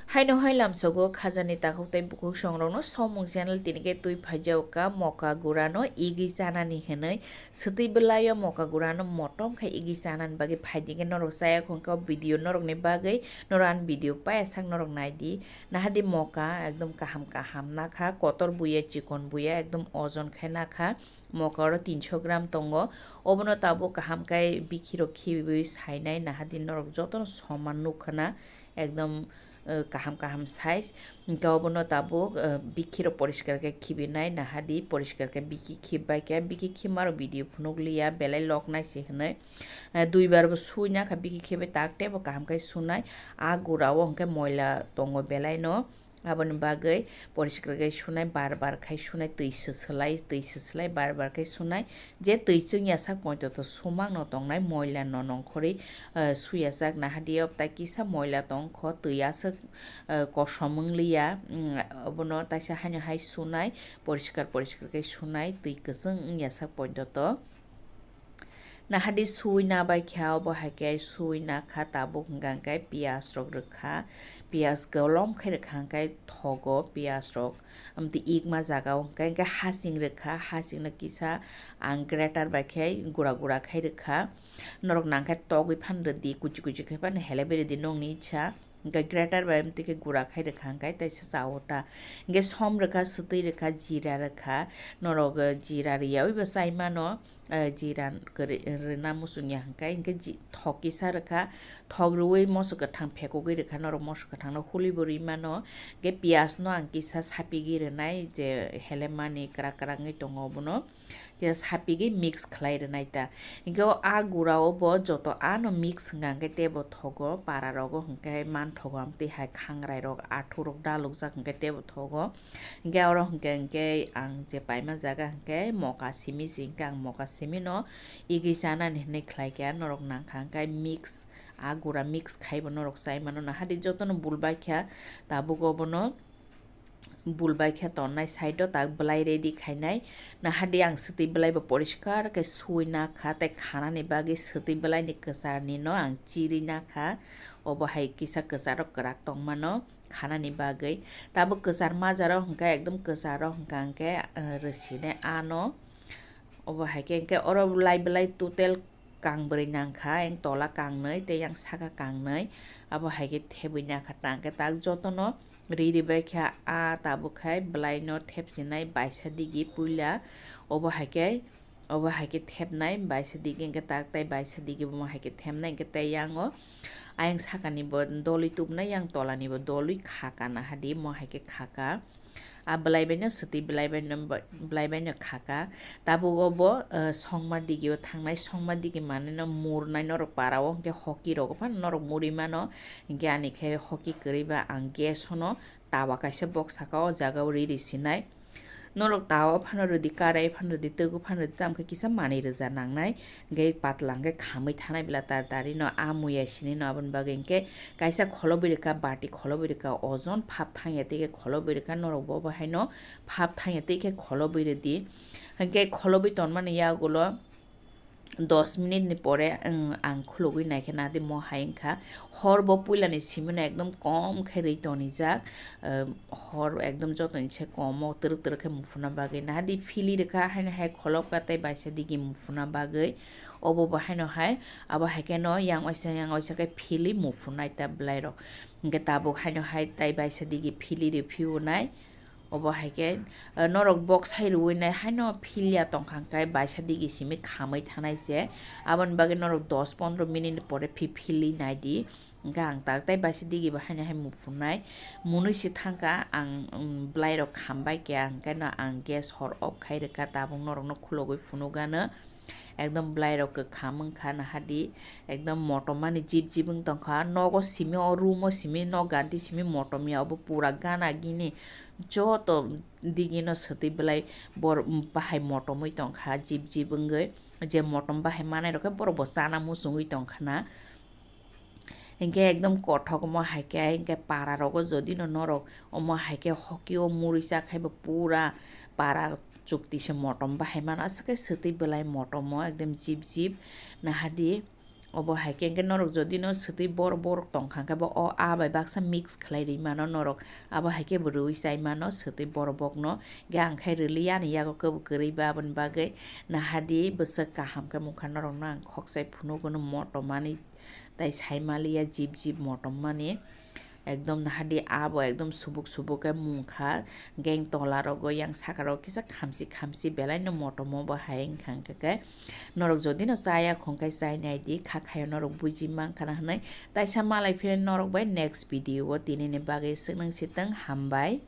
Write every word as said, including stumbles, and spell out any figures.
Haino hai lamsogo khajani takhuk tei bukhuk songrokno somung channel tini khe twi phaijao ka moka gurano igwi chanani hinwi swtwi bwlaio moka gurano motom khe igwi chanani bagwi phaidi khe norok chaya khon kha video norokni bagwi norok ani video paya sak norok naidi nahadi moka ekdom kaham kaham nakha kotor buya chikon buya ekdom ojon khe nakha. Moka oro tinso gram tongo. Obono tabuk kaham khe bikhirok khibiwi sainai nahadi norok jotono soman nukha na ekdom, eh, kaham kaham size. Hingke obono tabuk, eh, bikhirok poriskar khe khibinai nahadi poriskar khe bikhi khibbai khe bikhi khibmarok video phunukliya belai loknai se hinwi. Eh, duibar bo sui nakha bikhi khibai tak teibo kaham khe sunai. A gura o hingke moila tongo belai no. Aboni bagwi poriskar khe sunai, bar bar khai sunai, twi swslai, twi swslai, bar bar khai sunai. Je twi chwngya sak poito to sumang no tongnai, moila no nongkhorwi, eh, suyajak nahadi o tai kisa moila tongkho, twi aswk, eh, kosom wngliya, mm, obono taisa haino hai sunai, poriskar poriskar khe sunai, twi kwchwng wngya sak poito to. Nahadi sui na bai kha, obo hai khe sui na kha, tabuk hwnka hwnkhe piyaj rok rwkha, piyaj kolom khe rwkha hwnkhe thogo piyaj rok, amtwi ikma jaga o hwnkhe, hwnkhe hasing rwkha, hasing no kisa ang grater bai khe gura gura khai rwkha, norok nang khe togwi phan rwdi, kuchi kuchi khai phan helebwi rwdi nokni icha. Hingke grater bai amtwi khe gura khai rwkha hingke teisa cha o ta. Hingke som rwkha, swtwi rwkha, jira rwkha, norok, eh, jira riyawi bo chai mano, eh, jira kwrwi rwna muchung ya hingke, hingke ji-, thok kisa rwkha, thok rwui moso kwthang phekogwi rwkha, norok moso kwthangno huli bo rwi mano. Hingke piyaj no ang kisa sapigwi rwnai je helemani kwrak kwrak wngwi tongo obono. Khe sapigwi mix khlai rwnai ta. Hingke o a gura o bo joto ano mix wngkha hingke teibo thogo, para rogo hingke manthogo, amtwi hai khangrai rok, athuk rok dalukjak hingke teibo thogo. Hingke oro hingke, hingke ang je paima jaga hingke moka simi si hingke ang moka simi no igwi chanani hinwi khlai khe norok nangkha hingke mix, a gura mix khai bo norok chai mano na. Hadi jotono bul bai kha tabuk obono. Bul bai khe tonnai side o tak bwlai ready khainai. Nahadi ang swtwi bwlai bo poriskar khe sui nakha tei khanani bagwi swtwi bwlai ni kwchar ni no ang chiri nakha. Obo hai kisa kwcharo kwrak tong mano khanani bagwi. Tabuk kwchar majaro hwnkha ekdom kwcharo hwnkha hwnkhe, eh, rwsine ano. Obo hai khe hwnkhe oro lai bwlai total kang bwrwi nangkha, yang tola kang nwi tei yang saka kang nwi, abo hai khe thebwi nakha tang khe tak jotono ri ri bai kha. A tabuk khai bwlai no thepsinai baisa digi puila, obo hai khe, obo hai khe thepnai baisa digi hwnkhe tak tei baisa digi bo hai khe thepnai hwnkhe tei yang o ayang saka ni bo dolwi tubunai, yang tola ni bo dolwi kha ka nahadi mo hai khe kha ka. A bwlai bai no swtwi bwlai bai no, bwlai bai no kha ka. Tabuk o bo, eh, songma digi o thangnai, songma digi manwi no murnai norok para o, hwnkhe hoki rogo phano norok murwi mano, hwnkhe ani khe hoki kwrwi ba ang gas o no tawa kaisa box saka o jaga o ri ri sinai. Norok tawa phano rwdi, karai phano rwdi, twgo phano rwdi, tamo khe kisa manwi rwja nangnai. Hingke patla hingke khamwi thanai bwla tar tari no a muya sini no aboni bagwi hingke kaisa kholobwi rwkha, bati kholobwi rwkha, ojon phap thangya tei khe kholobwi rwkha, norok bo bo haino phap thangya tei khe kholobwi rwdi. Hingke kholobwi tonmani yagulo dos minute ni pore, ang, ang khulugwi naikhe nadi mo hai wngkha. Hor bo puilani simi no ekdom kom khe rwi tonijak, hor ekdom jotoni se kom o twrwk twrwk khe muphuna bagwi nadi phili rwkha haino hai kholopka tei baisa digi muphuna bagwi. Obo bo haino hai, abo hai khe no yang waisa yang waisa khe philwi muphunai ta bwlai rok. Hingke tabuk haino hai tai baisa digi phili rw phiunai. Obo hai khe, eh, norok box hai rwui nai haino philia tongkha hingke baisa digi simi khamwi thanai se. Aboni bagwi norok dos pondro minute ni pore phi philwi nai di. Hingke ang tak tai baisa digi bo haino hai muphunai. Munui se thangkha ang, um, bwlai rok khambai khe hingke no ang gas hor off khai rwkha tabuk norok no khulugwi phunukgano. Ekdom bwlai rok kwkham wngkha nahadi, ekdom motom mani jip jip wng tongkha. Nogo simi, o room o simi, nok ganti simi motom ya, obo pura gana gini joto digi no swtwi bwlai bor-, bahai motomwi tongkha, jip jip wngwi. Je motom bahai manai rok khe borok bo chana muchungwi tongkha na. Hinkhe ekdom kothok omo hai khe, hinkhe para rogo jodi no norok omo hai khe hoki o murui cha khai bo pura para chukti se motom bahai mano, aswk khe swtwi bwlai motom o ekdom jip jip nahadi. Obo hai khe, hwnkhe norok jodi no swtwi borok borok tong kha, hwnkhe bo o aa bai baksa mix khlai rwi mano norok. Abo hai khe bo rwi chai mano swtwi borok borok no. Hwnkhe ang khai rwli ani yago kebo kwrwi ba, aboni bagwi nahardi bwswk kaham khe mungkha norok no ang khokchai phunukgo no motom mani. Tai sai maliya jip jip motom mani. Ekdom nahardi abo ekdom subuk subuk khe mungkha, hwnkhe tola rogo yang saka rogo kisa khamsi khamsi belai no motom o bo hai wngkha, hwnkhe khe norok jodi no chaya khong khe chai nai di, kha khayo norok buji mankha na hinwi. Taisa malai philai norok bai next video o, tini ni bagwi swknang si tong, hambai.